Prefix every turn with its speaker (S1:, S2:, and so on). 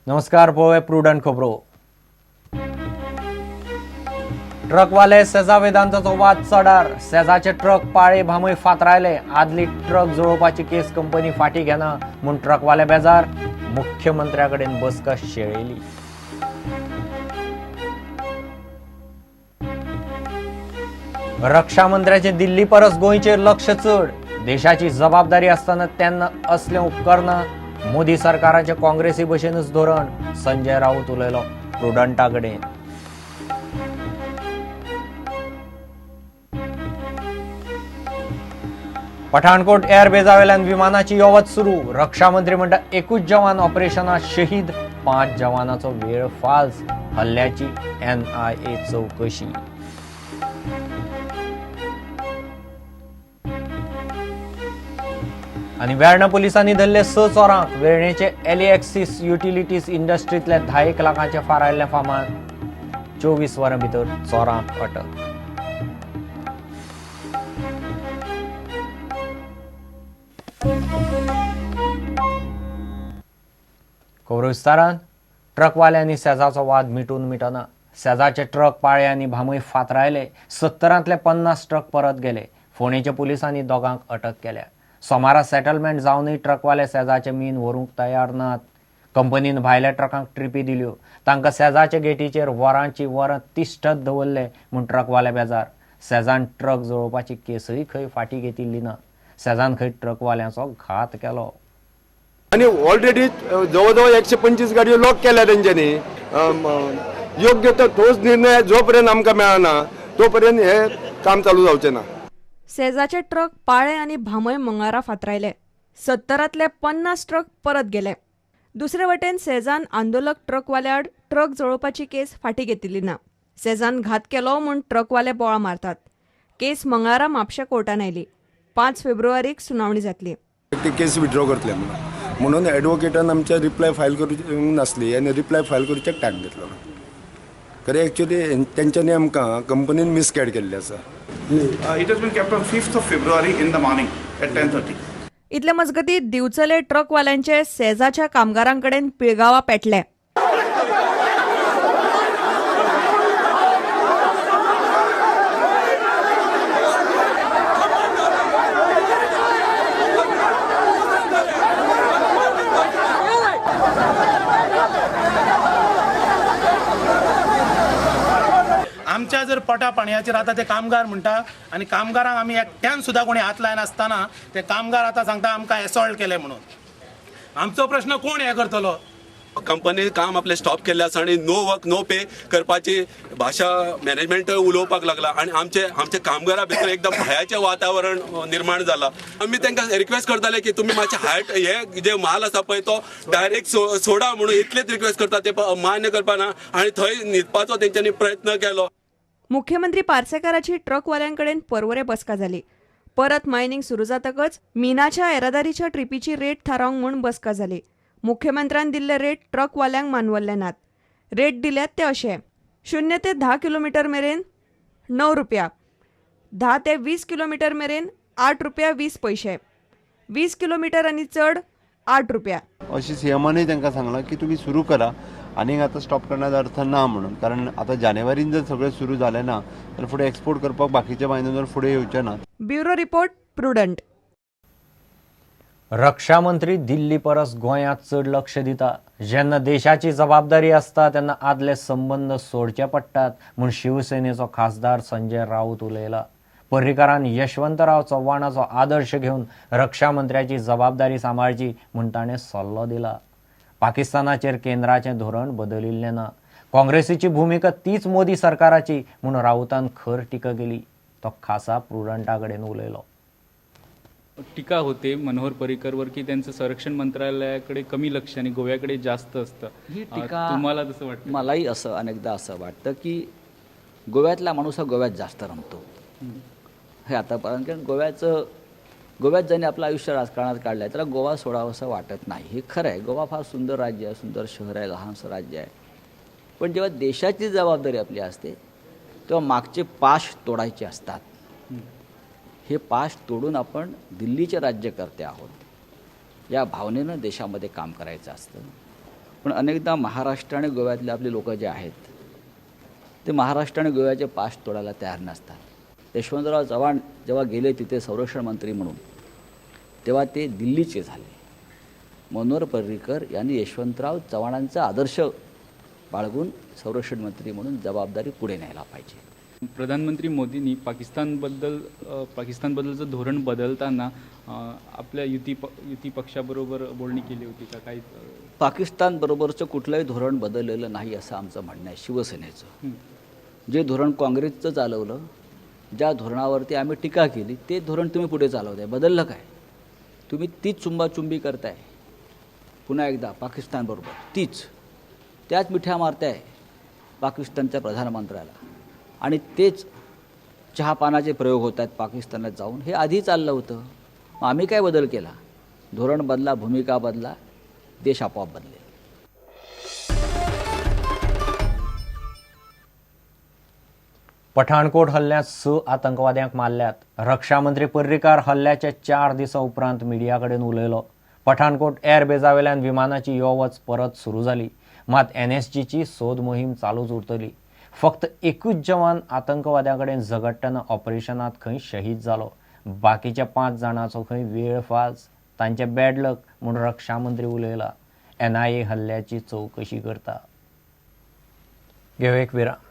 S1: नमस्कार, पळोवया प्रुडंट खबरो. ट्रकवाले सेजा वेदांताचो वाद चडार. सेजाचे ट्रक पाळे भामय फातरायले. आदली ट्रक जळोवपाची केस कंपनी फाटी घेना म्हूण ट्रकवाले बेजार. मुख्यमंत्र्या कडेन बसका शेळेली. रक्षा मंत्र्याचे दिल्ली परस गोंयचेर लक्ष चड. देशाची जबाबदारी आसतना तेन्ना असलें उपकरना. मोदी सरकाराचे काँग्रेसी भशेनच धोरण. संजय राऊत उलयलो प्रुडंटा कडेन. पठाणकोट एअरबेजा वेल्यान विमानाची यो वच सुरू. रक्षा मंत्री म्हणटा एकूच जवान ऑपरेशनात शहीद, 5 जवानाचो वेळ फाल्स. हल्ल्याची NIA चौकशी. आनी वेर्णा पोलिसांनी धरले 6 चोरांक. वेर्णेचे एलिएक्सिस युटिलिटीज इंडस्ट्रींतले 10 लाखांचे फारायल्ले फामान. 24 वरां भितर चोरांक अटक. खबरो विस्तारान. ट्रकवाल्यांनी सेजाचो वाद मिटून मिटना. सेजाचे ट्रक पाळे आनी भामय फातरायले. 70 50 ट्रक परत गेले. फोंडेच्या पुलिसांनी दोगांक अटक केल्या. सोमारा सेटलमेंट जावनूय ट्रकवाले सेजाचे मीन व्हरूंक तयार नात. कंपनीन भायल्या ट्रकांक ट्रिपी दिल्यो. तांकां सेजाचे गेटीचेर वरांची वरां तिश्ठत दवरले म्हूण ट्रकवाले बेजार. सेजान ट्रक जळोवपाची केसय खंय फाटी घेतिल्ली ना. सेजान खंय ट्रकवाल्यांचो घात केलो.
S2: आनी ऑलरेडी जवळ जवळ 125 गाडयो लॉक केल्या तेंच्यांनी. योग्य तो ठोस निर्णय जो पर्यंत आमकां मेळना तो पर्यंत हे काम चालू जावचें ना.
S3: सेजाचे ट्रक पाळे आनी भामय मंगळारा फातरायले. 70 50 ट्रक परत गेले. दुसरे वटेन सेजान आंदोलक ट्रकवाल्याआड ट्रक जळोवपाची केस फाटी घेतिल्ली ना. सेजान घात केलो म्हूण ट्रकवाले बोळा मारतात. केस मंगळारा म्हापशें कोर्टान आयली. 5 फेब्रुवारीक सुनावणी जातली.
S2: ती केस विड्रॉ करतले म्हणून एडवोकेटान आमच्या रिप्लाय फायल करूंक नासली आनी रिप्लाय फायल करूच्याक टायम घेतलो. खरें एक्चुअली तेंच्यांनी आमकां कंपनीन मिसगायड केल्लें आसा.
S4: It has been kept on 5th of February in the morning at 10:30.
S3: इतले मजगती दिवचले ट्रकवाल्यांचे सेजाच्या कामगारांकडेन पिळगांवा पेटले.
S5: आमच्या जर पोटा पाणयाचेर आतां ते कामगार म्हणटा आनी कामगारांक आमी एकट्यान सुद्दां कोणी हात लायनासतना ते कामगार आतां सांगता आमकां एसॉल्ट केले म्हणून. आमचो प्रश्न कोण हें करतलो?
S6: कंपनी काम आपलें स्टॉप केल्लें आसा आनी नो वर्क नो पे करपाची भाशा मॅनेजमेंट उलोवपाक लागला आनी आमचे आमचे कामगारां भितर एकदम भंयाचें वातावरण निर्माण जाला. आमी तांकां रिक्वेस्ट करताले की तुमी मातशें हायट हे जे माल आसा पळय तो डायरेक्ट सोडा म्हणून, इतलेच रिक्वेस्ट करता, ते मान्य करपा ना आनी थंय न्हिदपाचो तेंच्यांनी प्रयत्न केलो.
S3: मुख्यमंत्री पार्सेकाराची ट्रकवाल्यांकडेन परवरे बसका जाली. परत मायनिंग सुरू जातकच मिनाच्या येरादारीच्या ट्रिपीची रेट थारावंक म्हूण बसका जाली. मुख्यमंत्र्यान दिल्ले रेट ट्रकवाल्यांक मानवल्ले नात. रेट दिल्यात ते अशे: 0 ते 10 किलोमिटर मेरेन 9 रुपया, 10 ते 20 किलोमिटर मेरेन 8 रुपया 20 पयशे, 20 किलोमिटर आनी चड 8 रुपया.
S7: अशी सीएमानूय तांकां सांगलां की तुमी सुरू करा आनीक आतां स्टॉप करण्याचा अर्थ ना म्हणून, कारण आतां जानेवारीन जर सगळें सुरू जालें ना तर फुडें एक्सपोर्ट करपाक बाकीचे मायनर फुडें येवचे ना.
S3: Bureau report, Prudent.
S1: रक्षा मंत्री दिल्ली परस गोंयांत चड लक्ष दिता. जेन्ना देशाची जबाबदारी आसता तेन्ना आदले संबंद सोडचे पडटात म्हूण शिवसेनेचो खासदार संजय राऊत उलयला. पर्रीकारान यशवंतराव चव्हाणाचो आदर्श घेवन रक्षा मंत्र्याची जबाबदारी सांबाळची म्हूण ताणें सल्लो दिला. पाकिस्तानाचेर केंद्राचें धोरण बदलिल्लें ना. काँग्रेसीची भुमिका तीच मोदी सरकाराची म्हूण राऊतान खर टिका केली. तो खासा प्रुडंटा कडेन उलयलो.
S8: टीका होते मनोहर पर्रीकरवर की त्यांचं संरक्षण मंत्रालयाकडे कमी लक्ष आणि गोव्याकडे जास्त असतं.
S9: ही टीका
S8: तुम्हाला तसं वाटतं?
S9: मलाही असं अनेकदा असं वाटतं की गोव्यातला माणूस हा गोव्यात जास्त रमतो हे आतापर्यंत, कारण गोव्यात ज्याने आपलं आयुष्य राजकारणात काढलं आहे त्याला गोवा सोडावं असं वाटत नाही. हे खरं आहे. गोवा फार सुंदर राज्य आहे, सुंदर शहर आहे, लहानसं राज्य आहे. पण जेव्हा देशाची जबाबदारी आपली असते तेव्हा मागचे पाश तोडायचे असतात. हे पाश तोडून आपण दिल्लीचे राज्यकर्ते आहोत या भावनेनं देशामध्ये काम करायचं असतं. पण अनेकदा महाराष्ट्र आणि गोव्यातले आपले लोक जे आहेत ते महाराष्ट्र आणि गोव्याचे पाश तोडायला तयार नसतात. यशवंतराव चव्हाण जेव्हा गेले तिथे संरक्षण मंत्री म्हणून तेव्हा ते दिल्लीचे झाले. मनोहर पर्रीकर यांनी यशवंतराव चव्हाणांचा आदर्श बाळगून संरक्षण मंत्री म्हणून जबाबदारी पुढे न्यायला पाहिजे.
S8: प्रधानमंत्री मोदींनी पाकिस्तानबद्दलचं धोरण बदलताना आपल्या युती पक्षाबरोबर बोलणी केली होती का काही?
S9: पाकिस्तानबरोबरचं कुठलंही धोरण बदललेलं नाही असं आमचं म्हणणं आहे शिवसेनेचं. जे धोरण काँग्रेसचं चालवलं, ज्या धोरणावरती आम्ही टीका केली ते धोरण तुम्ही पुढे चालवताय. बदललं काय? तुम्ही तीच चुंबाचुंबी करताय पुन्हा एकदा पाकिस्तानबरोबर, तीच त्याच मिठ्या मारताय पाकिस्तानच्या प्रधानमंत्र्याला आणि तेच चहापानाचे प्रयोग होत आहेत पाकिस्तानात जाऊन. हे आधी चाललं होतं, मग आम्ही काय बदल केला? धोरण बदला, भूमिका बदला, देश आपोआप बदलेल.
S1: पठाणकोट हल्ल्यात 6 आतंकवाद्यांक मारल्यात. रक्षा मंत्री पर्रीकार हल्ल्याच्या 4 दिसां उपरांत मिडिया कडेन उलयलो. पठाणकोट एअरबेजावेल्यान विमानाची यो वच परत सुरू जाली, मात एनएसजीची सोद मोहीम चालूच उरतली. फक्त एकूच जवान आतंकवाद्यां कडेन झगडटना ऑपरेशनात खंय शहीद जालो. बाकीच्या 5 जाणांचो खंय वेळ फाज, तांचे बॅड लक म्हूण रक्षा मंत्री उलयला. एनआयए हल्ल्याची चवकशी करता. घेवया एक विराम.